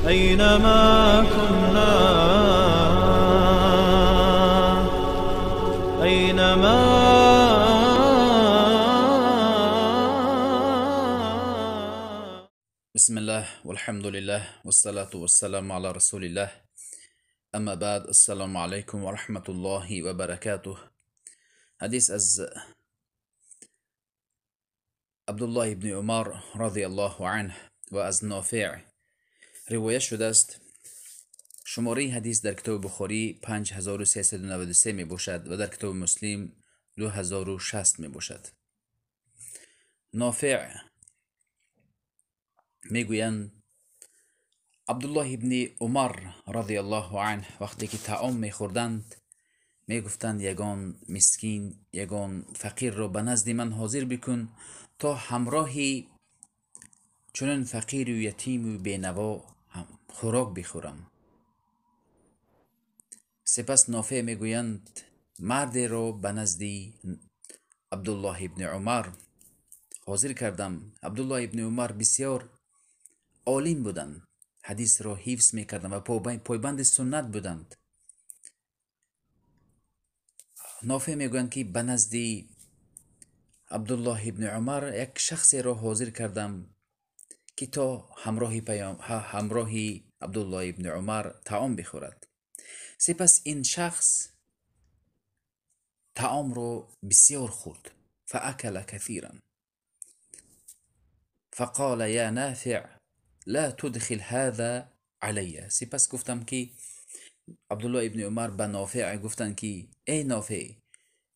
أينما كنا، أينما. بسم الله والحمد لله والصلاة والسلام على رسول الله، اما بعد، السلام علیکم و رحمت الله و برکاته. حدیث از عبدالله ابن عمر رضی الله عنه و از نافع روایت شده است. شماره حدیث در کتاب بخاری 5393 می باشد و در کتاب مسلم 2060 می باشد. نافع میگویند عبدالله ابن عمر رضی الله عنه وقتی که طعام میخوردند میگفتند یگان مسکین، یگان فقیر را به نزد من حاضر بکن تا همراهی چنین فقیر و یتیم و بینوا خوراک بخورم. سپس نافع میگویند مرد را به نزد عبدالله ابن عمر حاضر کردم. عبدالله ابن عمر بسیار عالم بودند، حدیث را حفظ میکردند و پایبند سنت بودند. نافع میگویند که به نزد عبدالله ابن عمر یک شخصی را حاضر کردم که تا همراهی عبدالله ابن عمر طعام بخورد. سپس این شخص طعام را بسیار خورد، فاکل کثیرا فقال یا نافع لا تدخل هذا علی. سپس گفتم که عبدالله ابن عمر به نافع گفتند که ای نافع،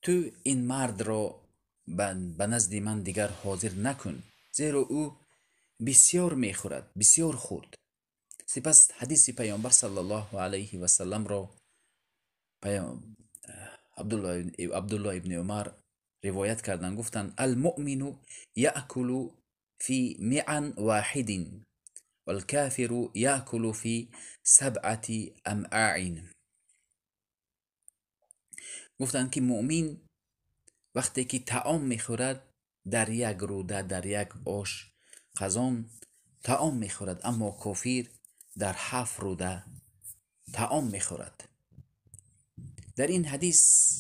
تو این مرد را به نزد من دیگر حاضر نکن، زیرا او بسیار میخورد، بسیار خورد. سپس حدیث پیامبر صلی الله علیه و سلم را عبدالله ابن عمر روایت کردند. گفتند المؤمن یأکل فی معن واحد والکافر یأکل فی سبعة امعاء. گفتند که مؤمن وقتی که طعام میخورد در یک روده، در یک آش قزان طعام میخورد، اما کافر در 7 روده طعام میخورد. در این حدیث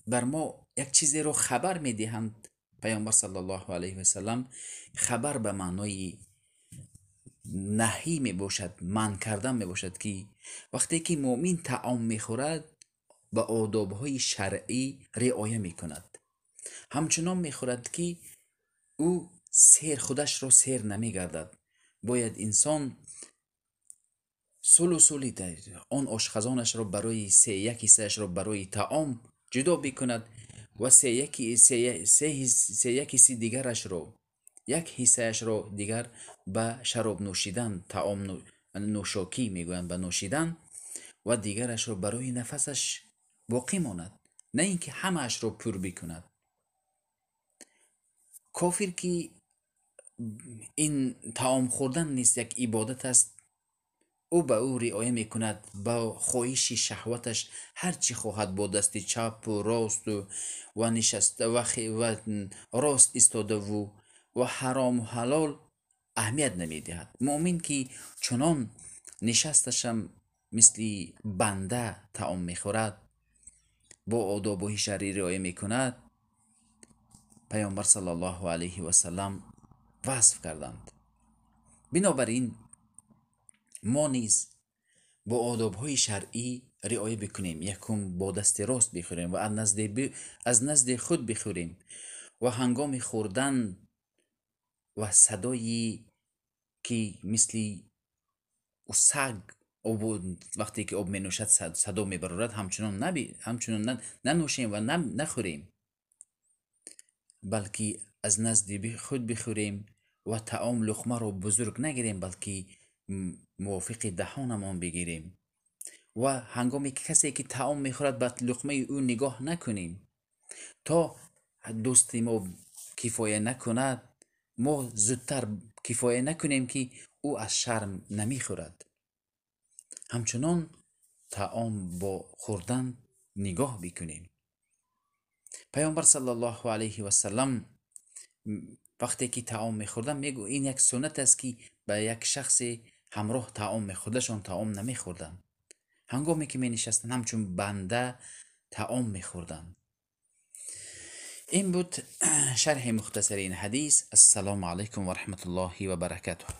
بر ما یک چیزی رو خبر میدهند پیامبر صلی الله علیه و سلم. خبر به معنای نهی می باشد، منع کردن می باشد که وقتی که مؤمن طعام میخورد به آدابهای شرعی رعایه میکند، همچنان میخورد که او سیر خودش را سیر نمیگردد. باید انسان سلو آن آشخزانش را برای 3 حصه‌اش را برای طعام جدا بکند و 3 حصه دیگرش را، 1 حصه‌اش را دیگر به شراب نوشیدن، طعام نوشاکی میگویند، به نوشیدن، و دیگرش را برای نفسش باقی ماند، نه اینکه همه‌اش را پر بکند. کافر که این طعام خوردن نیست، یک عبادت است، او به او رعایه میکند، با خواهش شهوتش هر چی خواهد با دست چپ و راست و نشسته و راست ایستاده و حرام و حلال اهمیت نمیدهد. مؤمن که چنان نشستشم مثل بنده طعام میخورد، با آداب شرعی رعایه میکند، پیامبر صلی الله علیه و سلم وصف کردند. بنابراین ما نیز با آداب‌های شرعی رعایه بکنیم. یکم با دست راست بخوریم و از نزد خود بخوریم و هنگام خوردن و صدایی که مثل سگ وقتی که آب می نوشد صدا می برارد، همچنان ننوشیم و نخوریم، بلکه از نزد خود بخوریم و طعام لقمه را بزرگ نگیریم، بلکه موافق دهانمان بگیریم و هنگامی که کسی که طعام میخورد به لقمه او نگاه نکنیم تا دوست ما کفایه نکند، ما زودتر کفایه نکنیم که او از شرم نمیخورد. همچنان طعام با خوردن نگاه بکنیم. پیامبر صلی الله علیه و سلم وقتی که طعام میخوردن میگو این یک سنت است که به یک شخص Ҳамроҳ таом худашон таом намехӯрданд. Ҳангоме ки менишастанд, ҳамчун банда таом мехӯрданд. Ин буд шарҳи мухтасари ин ҳадис. Ассалому алайкум ва раҳматуллоҳи ва баракатуҳ.